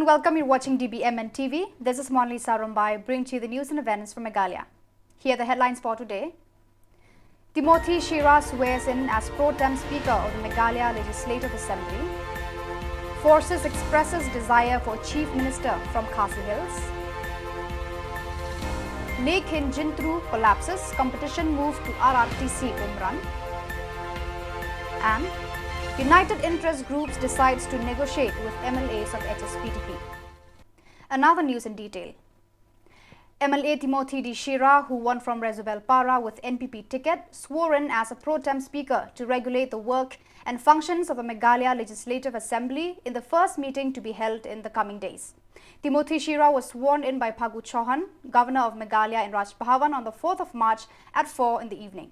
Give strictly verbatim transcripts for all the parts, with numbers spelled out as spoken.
Welcome, you're watching D B M N T V. This is Monalisa Rumbai, bringing to you the news and events from Meghalaya. Here are the headlines for today. Timothy Shira swears in as pro tem speaker of the Meghalaya Legislative Assembly. Forces expresses desire for chief minister from Khasi Hills. Nekhin Jintru collapses, competition moved to R R T C Umran. And United Interest Groups decides to negotiate with M L As of H S P D P. And now the news in detail. M L A Timothy D Shira, who won from Resubel Para with N P P ticket, swore in as a pro tem speaker to regulate the work and functions of the Meghalaya Legislative Assembly in the first meeting to be held in the coming days. Timothy Shira was sworn in by Phagu Chauhan, Governor of Meghalaya, in Raj Bhavan on the fourth of March at four in the evening.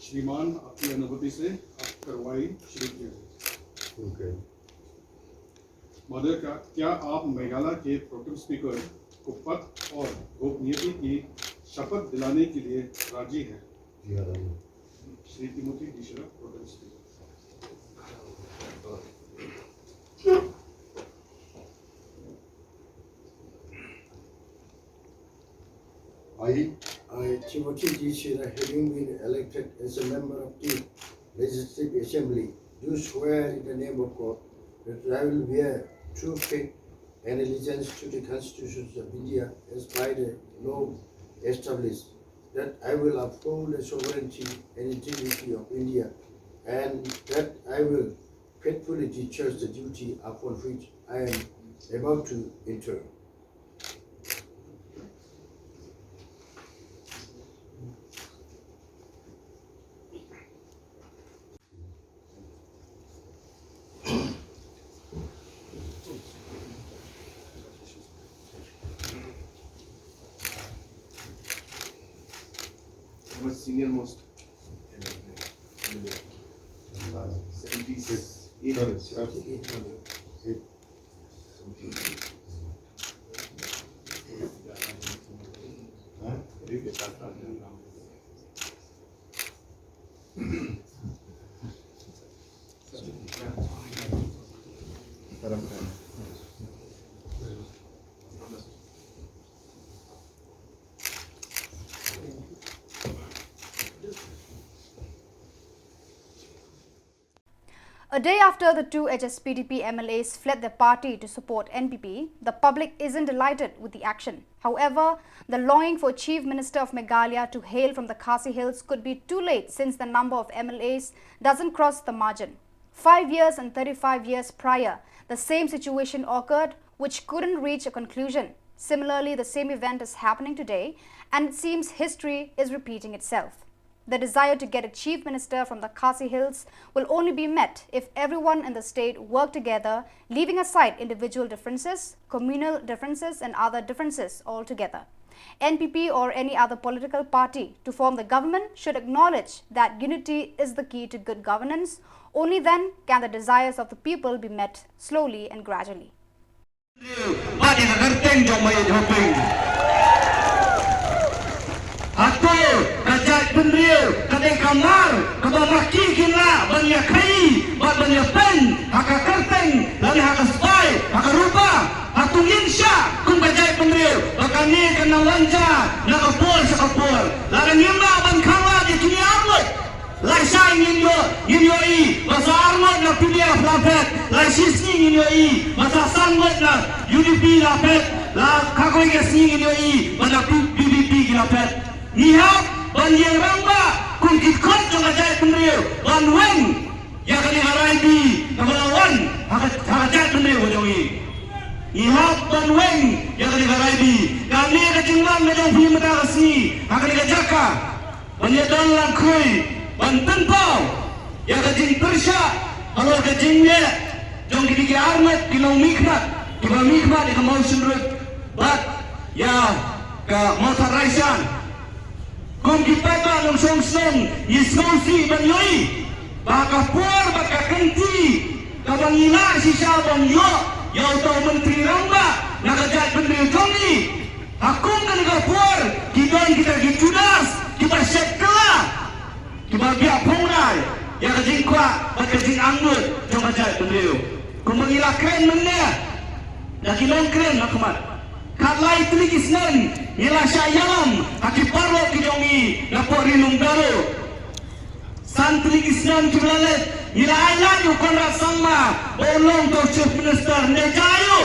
श्रीमान, आपकी अनुमति से आप कार्रवाई शुरू कीजिए। ओके। महोदय, क्या, क्या आप मेघालय के प्रोटेम स्पीकर को पद और गोपनीयता की शपथ दिलाने के लिए राजी हैं? जी हाँ, राजी हूँ। Shri Timothy D Shira, protem speaker. I, I, Timothy D Shira, having been elected as a member of the Legislative Assembly, do swear in the name of God that I will bear true faith and allegiance to the constitutions of India as by the law established, that I will uphold the sovereignty and integrity of India, and that I will faithfully discharge the duty upon which I am about to enter. How much senior most? Seventy-eight. Sorry, sir. A day after the two H S P D P M L As fled their party to support N P P, the public isn't delighted with the action. However, the longing for Chief Minister of Meghalaya to hail from the Khasi Hills could be too late, since the number of M L As doesn't cross the margin. Five years and thirty-five years prior, the same situation occurred, which couldn't reach a conclusion. Similarly, the same event is happening today, and it seems history is repeating itself. The desire to get a chief minister from the Khasi Hills will only be met if everyone in the state work together, leaving aside individual differences, communal differences, and other differences altogether. N P P or any other political party to form the government should acknowledge that unity is the key to good governance. Only then can the desires of the people be met slowly and gradually. Bad ïa ka kyrteng jong Maïeid Hoping. Hato ka jaitbynriew ka dei ka mar kaba ma ki kin lah ban ïa khaii bad ban ïa pyn ha ka kyrteng lane ha ka spah, ha ka rupa? Hato ngin shah kum ka jaitbynriew ba kane kan nang wan jia na ka por sha ka por? Lada ngim lah ban khanglad ïa kine arngut, lashai ngin ïoh, ngin ïohi ba sa arngut na P D F la phet, la shisngi ngin ïohi ba sa san ngut na U D P la phet, la khatwei ka sngi ngin ïohi ba na P-, P D P ki la phet. Ngi hap ban ïeng rangbah kum ki khun jong ka jaitbynriew ban weng ïa kane ka rai bi kaba la wan ha ka, ha ka jaitbynriew ka jong ngi. Ngi hap ban weng ïa kane ka rai bi. Kane ka jingwan ka jong phi mynta ka sngi ha kane ka jaka ban ïa don lang khrui ban pynpaw ïa ka jingpyrshah halor ka jingleh jong kine ki arngut ki nongmihkhmat kiba mihkhmat ïa ka Mawshynrut bad ïa ka Mawthadraishan. Kum ki paidbah nongshong shnong, ngi sngewsih ban ïohi ba ka por bad ka kynti kaba ngi lah shisha ban ïoh ïa uta u Myntri Rangbah na ka jaitbynriew jong ngi, ha kum kane ka por ki don kita ki Judas kiba shet kylla, kiba biah phongrai ïa ka jingkwah bad ka jingangnud jong ka jaitbynriew. Kumba ngi la kren mynne da ki nongkren ha khmat, khatlai tylli ki snem ngi la shah ïalam ha ki paralok ki jong ngi napoh Ri Lum Garo. San tylli ki snem kiba la leit ngi la ailad ïa u Conrad Sangma ba un long uta u Chief Minister, ne jia aïu?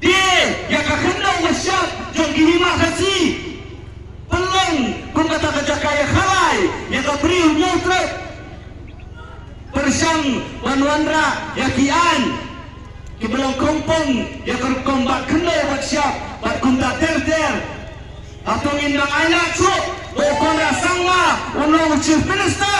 Die ïa ka khyndew ka shyiap jong ki hima Khasi, pynlong kum kata ka jaka ïakhalai ïa ka Bri u Hynñiewtrep, pyrshang ban wanrah ïa ki aiñ kiba long khongpong ïa ka rukom bat khyndew bat shyiap bad kumta ter ter. Hato ngin dang ailad shuh ba u Conrad Sangma un long u Chief Minister?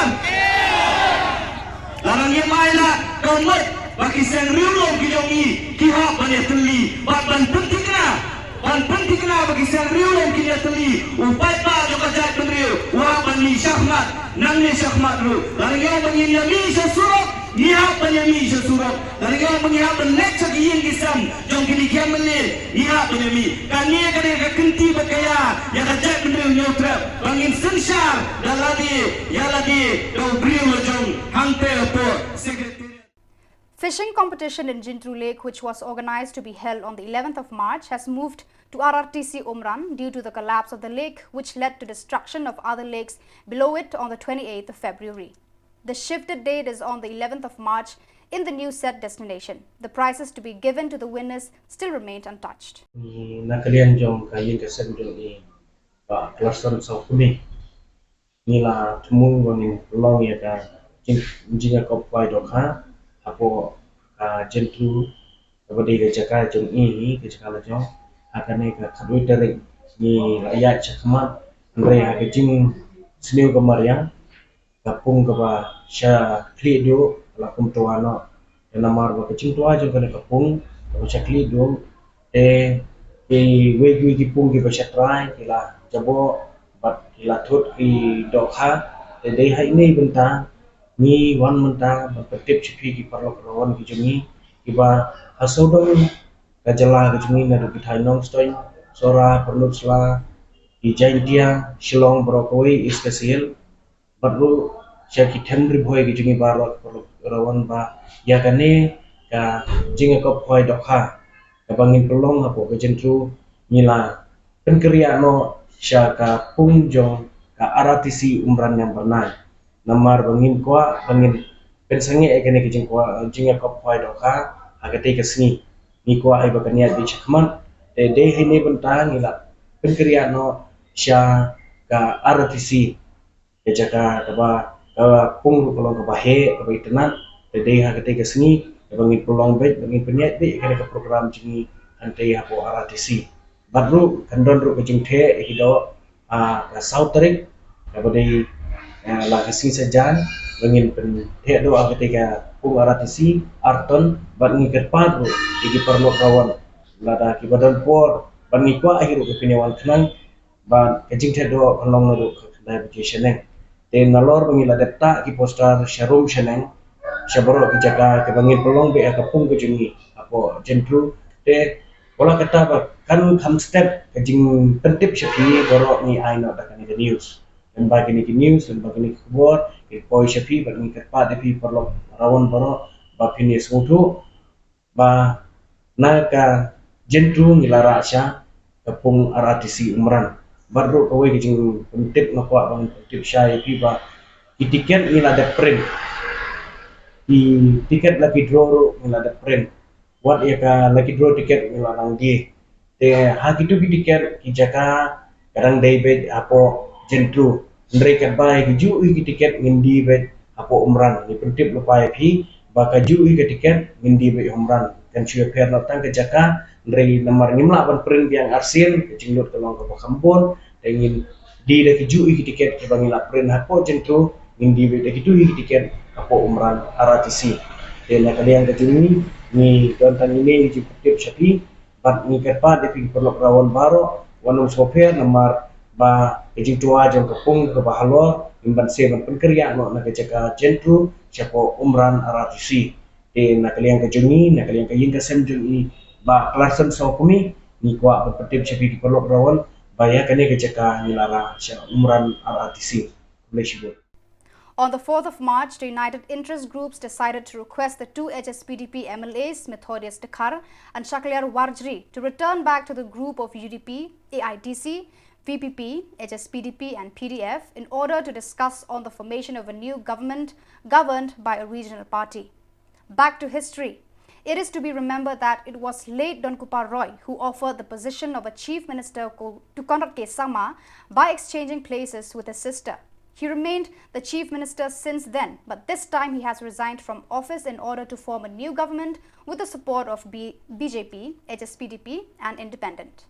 Lada ngim ailad, ka mut ba ki seng riewlum ki jong ngi ki hap ban ïatylli bad ban pynthikna, ban pynthikna ba ki seng riewlum kin ïatylli. U paidbah jong ka jaitbynriew u hap ban mih shakhmat, nangne shakhmat ruh. Lada ngi ong ba ngin ïa mih sha surok, ngi hap ban ïa mih sha surok. Lada ngi ong ba ngi hap ban leit sha ki ïing ki sem jong kine ki M L A, ngi hap ban ïa mih. Kane ka dei ka kynti bad ka ïa ïa ka jaitbynriew Hynñiewtrep ba ngin synshar da lade ïa lade da u briew la jong hangtei hapoh Secretariat. Fishing competition in Jintru Lake, which was organized to be held on the eleventh of March, has moved to R R T C Umran due to the collapse of the lake, which led to destruction of other lakes below it on the twenty-eighth of February. The shifted date is on the eleventh of March in the new set destination. The prizes to be given to the winners still remained untouched. Ngi na ka liang jong ka ïing ka sem jong ngi, Bah Clarkson Sawkmie, ngi la thmu ba ngin pynlong ïa ka jing, jingïakop khwai dohkha hapoh ka Jintru, kaba dei ka jaka jong ngi hi, ka jaka la jong. Ha kane ka khatwei tarik ngi la ïaid shakhmat, hynrei ha ka jingsniew ka mariang, ka pung kaba sha khlieh duh ka la kum twa noh. Te namar ba ka jingtwa jong kane ka pung kaba sha khlieh duh, te kiwei kiwei ki pung kiba sha trai ki la jaboh bad ki la thut ki dohkha. Te dei ha ine i bynta ngi wan mynta ban pyntip sha phi ki paralok rawan ki jong ngi kiba ha sawdong ka jylla ka jong ngi, naduh ki thaiñ Nongstoiñ, Sohra, Pynursla, ki Jaintia, Shillong baroh kawei, East Khasi Hills, bad ruh sha ki them Ri Bhoi ki jong ngi baroh, ki paralok rawan, ba ïa kane ka jingïakop khwai dohkha kaba ngin pynlong hapoh ka Jintru ngi la pynkyrïah noh sha ka pung jong ka R R T C Umran Niangbyrnai. Namar ba ngim kwah ba ngin pynsangeh ïa kane ka jingkwah, jingïakop khwai dohkha ha katei ka sngi. Ngi kwah ïa ba kan ïaid beit shakhmat. Te dei ha ine i bynta ngi la pynkyrïah noh sha ka R R T C, ka jaka kaba, ka pung ruh ka long kaba heh, kaba itynnad. Te dei ha katei ka sngi kaba ngin pynlong beit, ba ngin pynïaid beit ïa kane ka program jong ngi hangtei hapoh R R T C. Bad ruh kan don ruh ka jingtheh ïa ki doh, ah, ka saw tarik, kaba dei, ah, la ka sngi Saitjaiñ, ba ngin pyntheh doh ha katei ka pung R R T C ar ton. Bad ngi kyrpad ruh ïa ki paralok rawan, lada kiba don por, bad ngi kwah hi ruh ki pynïawan khnang, bad ka jingtheh doh kan long naduh ka khyndai baje shaneng. Te nalor ba ngi la dep tah ki poster sha rum shaneng, sha baroh ki jaka kiba ngin pynlong beit ha ka pung ka jong ngi hapoh Jintru. Te wat la katta ba kan kham step ka jingpyntip sha phi baroh, ngi ai noh da kane ka news. Lem bad kine ki news, lem bad kine ki khubor, ki poi sha phi, bad ngi kyrpad ïa phi paralok rawan baroh ba phin ïa sngewthuh ba na ka Jintru ngi la rah sha ka pung R R T C Umran. Bad ruh kawei ka jingpyntip nga kwah ban pyntip sha ïa phi ba ki tiket ngi la dep print. Ki tiket lucky draw ruh ngi la dep print. Wat ïa ka lucky draw tiket ngi la nang die. Te ha kitu ki tiket ki jaka ka dang dei beit hapoh Jintru. Hynrei katba ïa kajuh hi ki tiket ngin die beit hapoh Umran. Ngi pyntip lypa ïa phi ba kajuh hi ka tiket ngin die beit Umran. Kan shu ïapher noh tang ka jaka, hynrei namar ngim lah ban print biang arsien, ka jinglut ka long kaba kham bun, te ngin die da kajuh hi ki tiket kiba ngi la print hapoh Jintru, ngin die beit da kitu hi ki tiket hapoh Umran R R T C. Te na ka liang ka jong ngi, ngi don tang ine i jingpyntip sha phi, bad ngi kyrpad ïa phi ki paralok rawan baroh, wat nym sngewpher namar ba ka jingtwa jong ka pung kaba halor, ngim ban shem ban pynkyrïah noh na ka jaka Jentru shapoh Umran R R T C. Te na ka liang ka jong ngi, na ka liang ka ïing ka sem jong ngi, Bah Clarkson Sawkmie, ngi kwah ban pyntip sha phi ki paralok baroh, ba ïa kane ka jaka ngi la rah sha Umran R R T C. Khublei shibun. On the fourth of March, the United Interest Groups decided to request the two H S P D P M L As, Methodius Dkhar and Shakliar Warjri, to return back to the group of U D P, A I D C, V P P, H S P D P, and P D F in order to discuss on the formation of a new government governed by a regional party. Back to history. It is to be remembered that it was late Donkupar Roy who offered the position of a chief minister co- to Conrad K. Sangma by exchanging places with his sister. He remained the chief minister since then, but this time he has resigned from office in order to form a new government with the support of B- B J P, H S P D P, and independent.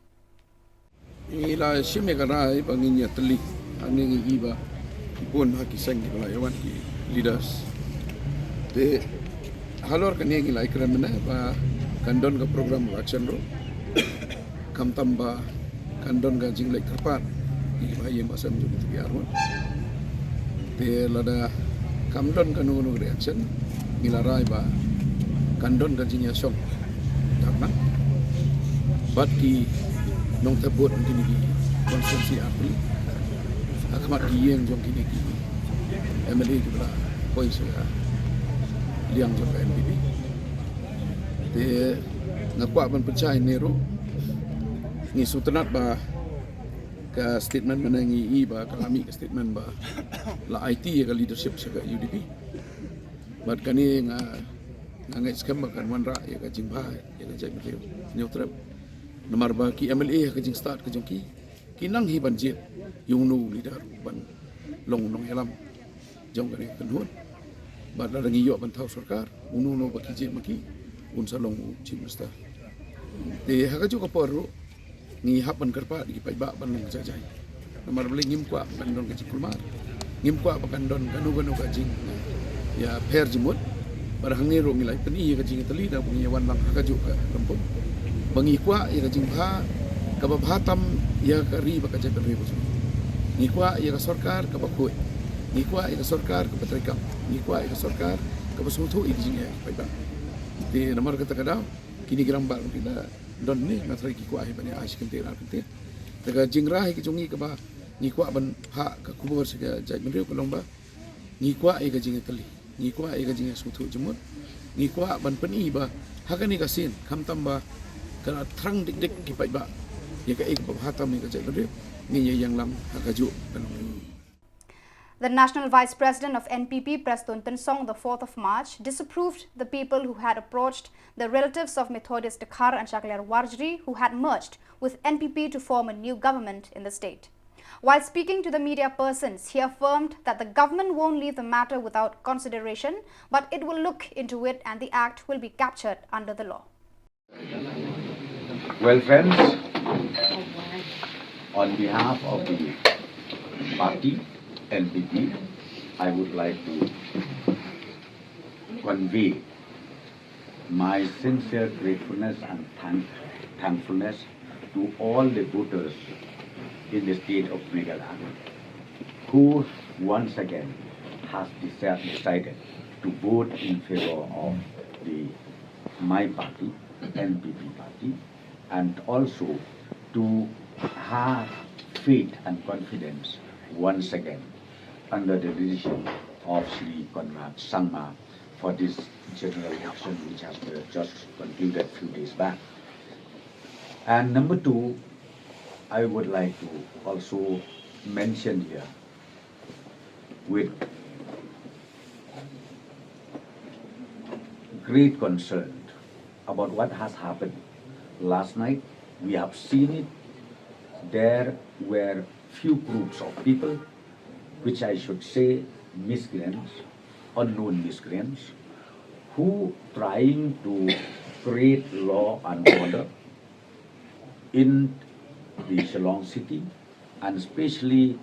Ngi la shim ïa ka rai ba ngin ïatylli hangne, ngi i ba ki bun ha ki seng kiba la ïawan, ki leaders. Te halor kane ngi la ïakren mynne ba kan don ka program of action ruh, khamtam ba kan don ka jingleit kyrpad ïa ki bahaïing bahsem jong ki, te lada kam don kano kano ka reaction, ngi la rai ba kan don ka jingïashong dharna bad ki nongthep vote jong kine ki constituency artylli ha khmat ki ïing jong kine ki M L A kiba la poi sha ka liang jong ka N P P. Te nga kwah ban pynshai ne ruh, ngi sngewtynnat ba ka statement mynne ngi i ba ka la mih ka statement ba la aiti ïa ka leadership sha ka U D P. Bad kane nga, nga ngeit skhem ba kan wanrah ïa ka jingbha ïa ka jaitbynriew Hynñiewtrep. Namar ba ki M L A ha ka jingstad ka jong ki, ki nang hi ban jied ïa uno u leader ban long u nongïalam jong kane ka kynhun. Bad lada ngi ïoh ban thaw sorkar, uno uno ba ki jied ma ki, un sa long u chief minister. Te ha kajuh ka por ruh ngi hap ban kyrpad ïa ki paidbah ban long jai jai. Namar balei? Ngim kwah ba kan don ka jingkulmar, ngim kwah ba kan don kano kano ka jingïapher jingmut. Bad hangne ruh ngi la pyni ïa ka jingïatylli da ba ngi ïawan lang ha kajuh ka lympung ba ngi kwah ïa ka jingbha kaba bha tam ïa ka ri bad ka jaitbynriew ka jong ngi. Ngi kwah ïa ka sorkar kaba khuid, ngi kwah ïa ka sorkar kaba treikam, ngi kwah ïa ka sorkar kaba sngewthuh ïa ka jingeh ki paidbah. Te namar kata ka daw kine ki rangbah ruh ki la don ne, nga tharai ki kwah hi ban ïa ai shi kyntien ar kyntien. Te ka jingrah hi ka jong ngi kaba ngi kwah ban phah ka khubor sha ka jaitbynriew ka long ba ngi kwah ïa ka jingïatylli, ngi kwah ïa ka jingïasngewthuh jingmut, ngi kwah ban pyni ba ha kane ka sien khamtam ba ka la thrang dik dik ki paidbah ïa kaei kaba bha tam ïa ka jaitbynriew, ngin ïa ïeng lang ha kajuh ka lynti. The National Vice President of N P P, Prestone Tynsong, the fourth of March, disapproved the people who had approached the relatives of Methodius Dkhar and Shakliar Warjri, who had merged with N P P to form a new government in the state. While speaking to the media persons, he affirmed that the government won't leave the matter without consideration, but it will look into it and the act will be captured under the law. Well, friends, on behalf of the party N P P, I would like to convey my sincere gratefulness and thank, thankfulness to all the voters in the state of Meghalaya who once again has deci- decided to vote in favor of the my party, N P P party, and also to have faith and confidence once again under the leadership of Shri Conrad Sangma for this general election which has uh, just concluded few days back. And number two, I would like to also mention here with great concern about what has happened last night. We have seen it. There were few groups of people, which I should say miscreants, unknown miscreants, who trying to create law and order in the Shillong city and especially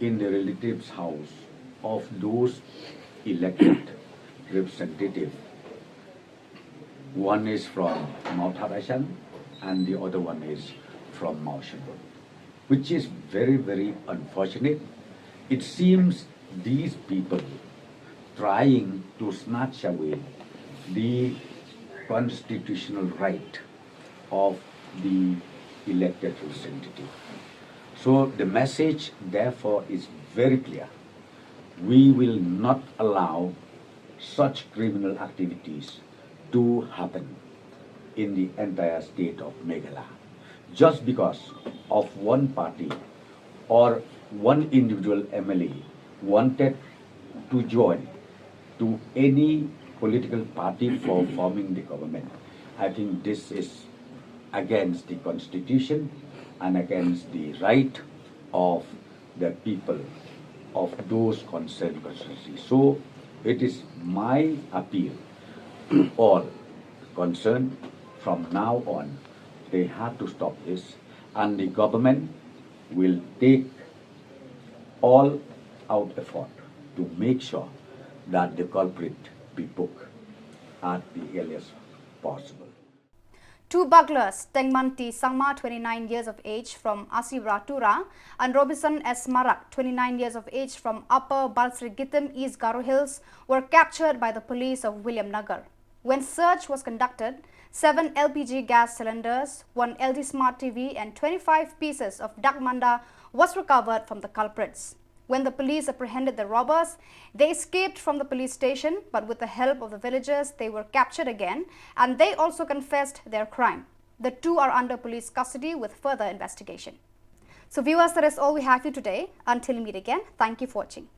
in the relatives' house of those elected representatives. One is from Mawthadraishan and the other one is from Mawshynrut. which is very, very unfortunate. It seems these people trying to snatch away the constitutional right of the elected representative. So the message, therefore, is very clear. We will not allow such criminal activities to happen in the entire state of Meghalaya. Just because of one party or one individual M L A wanted to join to any political party for forming the government, I think this is against the constitution and against the right of the people of those concerned constituencies. So it is my appeal to all concerned, from now on, they have to stop this, and the government will take all out effort to make sure that the culprit be booked at the earliest possible. Two buglers, Tengman T Sangma, twenty-nine years of age, from Asibra Tura, and Robinson S Marak, twenty-nine years of age, from Upper Balsrigitim, East Garo Hills, were captured by the police of Williamnagar. When search was conducted, seven L P G gas cylinders, one L G Smart T V, and twenty-five pieces of Dagmanda was recovered from the culprits. When the police apprehended the robbers, they escaped from the police station, but with the help of the villagers, they were captured again, and they also confessed their crime. The two are under police custody with further investigation. So viewers, that is all we have for you today. Until we meet again, thank you for watching.